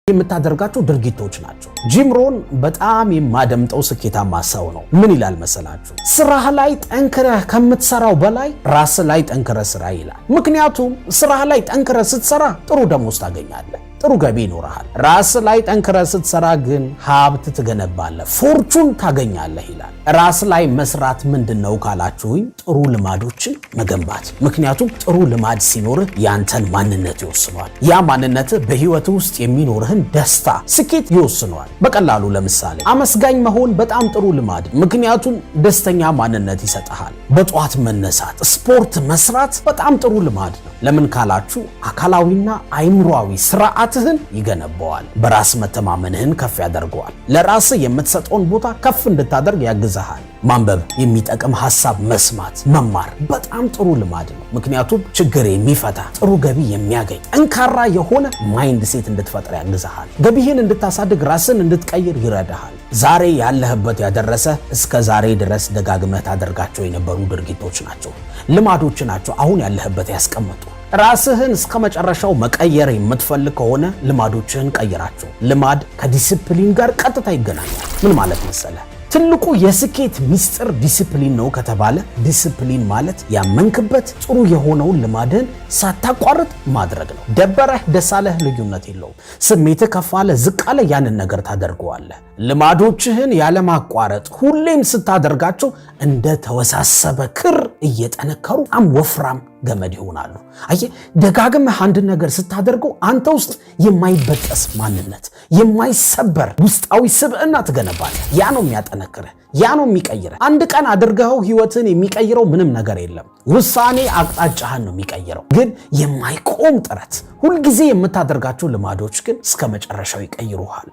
የምታደርጋቸው ድርጊቶች ናቸው። ጂም ሮን በጣም የማደምጠው ስኬታማ ሰው ነው። ምን ይላል መሰላችሁ? ስራህ ላይ ጠንክረህ ከምትሰራው በላይ ራስህ ላይ ጠንክረህ ስራ ይላል። ምክንያቱም ስራህ ላይ ጠንክረህ ስትሰራ ጥሩ ደሞዝ ታገኛለህ፣ ጥሩ ገቢ ይኖርሃል። ራስ ላይ ጠንክረህ ስትሰራ ግን ሀብት ትገነባለህ፣ fortune ታገኛለህ ይላል። ራስ ላይ መስራት ምንድን ነው ካላችሁኝ፣ ጥሩ ልማዶችን መገንባት። ምክንያቱም ጥሩ ልማድ ሲኖርህ ያንተን ማንነት ይወስነዋል። ያ ማንነትህ በህይወት ውስጥ የሚኖርህን ደስታ፣ ስኬት ይወስነዋል። በቀላሉ ለምሳሌ አመስጋኝ መሆን በጣም ጥሩ ልማድ፣ ምክንያቱም ደስተኛ ማንነት ይሰጥሃል። በጠዋት መነሳት፣ ስፖርት መስራት በጣም ጥሩ ልማድ ነው። ለምን ካላችሁ አካላዊና አይምሯዊ ስርዓትህን ይገነባዋል። በራስ መተማመንህን ከፍ ያደርገዋል። ለራስህ የምትሰጠውን ቦታ ከፍ እንድታደርግ ያግዝሃል። ማንበብ፣ የሚጠቅም ሐሳብ መስማት፣ መማር በጣም ጥሩ ልማድ ነው። ምክንያቱም ችግር የሚፈታ፣ ጥሩ ገቢ የሚያገኝ፣ ጠንካራ የሆነ mindset እንድትፈጥር ያግዝሃል። ገቢህን እንድታሳድግ፣ ራስን እንድትቀይር ይረዳሃል። ዛሬ ያለህበት ያደረሰ እስከ ዛሬ ድረስ ደጋግመህ ታደርጋቸው የነበሩ ድርጊቶች ናቸው፣ ልማዶች ናቸው አሁን ያለህበት ያስቀመጡ። ራስህን እስከ መጨረሻው መቀየር የምትፈልግ ከሆነ ልማዶችህን ቀይራቸው። ልማድ ከዲስፕሊን ጋር ቀጥታ ይገናኛል። ምን ማለት መሰለህ? ትልቁ የስኬት ሚስጥር ዲስፕሊን ነው ከተባለ፣ ዲስፕሊን ማለት ያመንክበት ጥሩ የሆነውን ልማድህን ሳታቋርጥ ማድረግ ነው። ደበረህ ደሳለህ ልዩነት የለውም። ስሜትህ ከፍ አለ ዝቅ አለ ያንን ነገር ታደርገዋለህ። ልማዶችህን ያለማቋረጥ ሁሌም ስታደርጋቸው እንደ ተወሳሰበ ክር እየጠነከሩ በጣም ወፍራም ገመድ ይሆናሉ። አየህ፣ ደጋግመህ አንድ ነገር ስታደርገው አንተ ውስጥ የማይበጠስ ማንነት፣ የማይሰበር ውስጣዊ ስብዕና ትገነባለህ። ያ ነው የሚያጠነክርህ፣ ያ ነው የሚቀይርህ። አንድ ቀን አድርገኸው ህይወትን የሚቀይረው ምንም ነገር የለም። ውሳኔ አቅጣጫህን ነው የሚቀይረው። ግን የማይቆም ጥረት፣ ሁልጊዜ የምታደርጋቸው ልማዶች ግን እስከ መጨረሻው ይቀይሩሃል።